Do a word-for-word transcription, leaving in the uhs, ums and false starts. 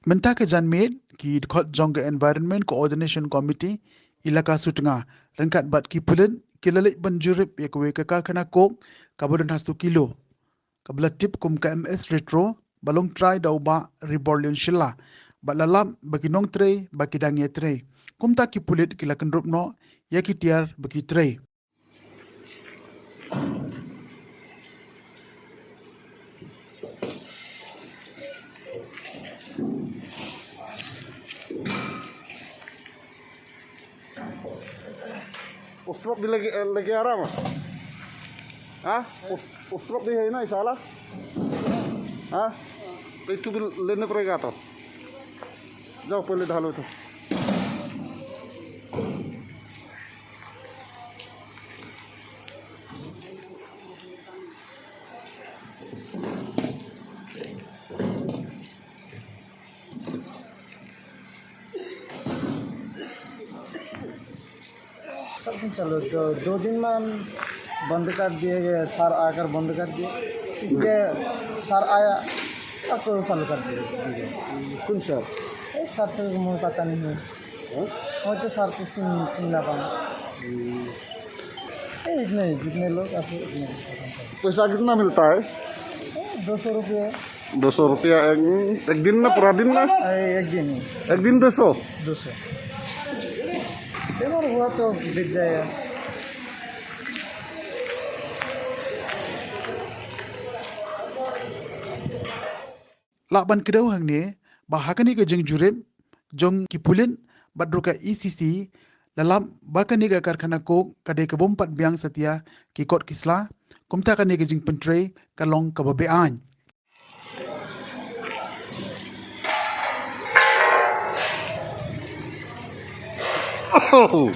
Mynta ka janmiet ki dkhot jong ka Environment Coordination Committee Elaka Sutnga ryngkat bad ki pulit ki la leit ban jurip ïa kawei ka karkhana coke kaba don ha Sokilo, kaba la tip kum ka M S Retro, ba long trai da u Bah Riborlion Shylla, bad la lap ba ki nongtrei ba ki dang ïatrei. Kumta ki pulit ki la kynrup noh ïa ki tiar ba ki trei. उस तरफ भी लेके, लेके आ रहा मैं। हाँ? उस, उस तरफ भी है ना, इस वाला? हाँ? तो इतु भी लेने पड़ेगा तो। जाओ, पहले ढालो तो। सब दिन चलो, दो, दो दिन में हम बंद कर दिए, सर आकर बंद कर दिए। इसलिए सर आया, अब तो चालू कर दिए। कौन सर? ए, सर तो मुझे पता नहीं है। हाँ? वो तो सर तो सिंह, सिंह ना पाऊँ। ए, इतने, जितने लोग आते, इतने। पैसा कितना मिलता है? ए, दो सौ रुपये। दो सौ रुपया एक, एक दिन ना, पूरा दिन ना? ए, एक दिन। एक दिन दो सौ? दो सौ। पेपर हुआ तो बिक जाएगा। Lah ban kdew hangne ba ha kane ka jingjurip jong ki pulit bad ruh ka E C C, la lap ba kane ka karkhana coke ka dei ka bym pat biang satia ki kot ki sla, kumta kane ka jingpyntrei ka long kaba beaiñ. Oh!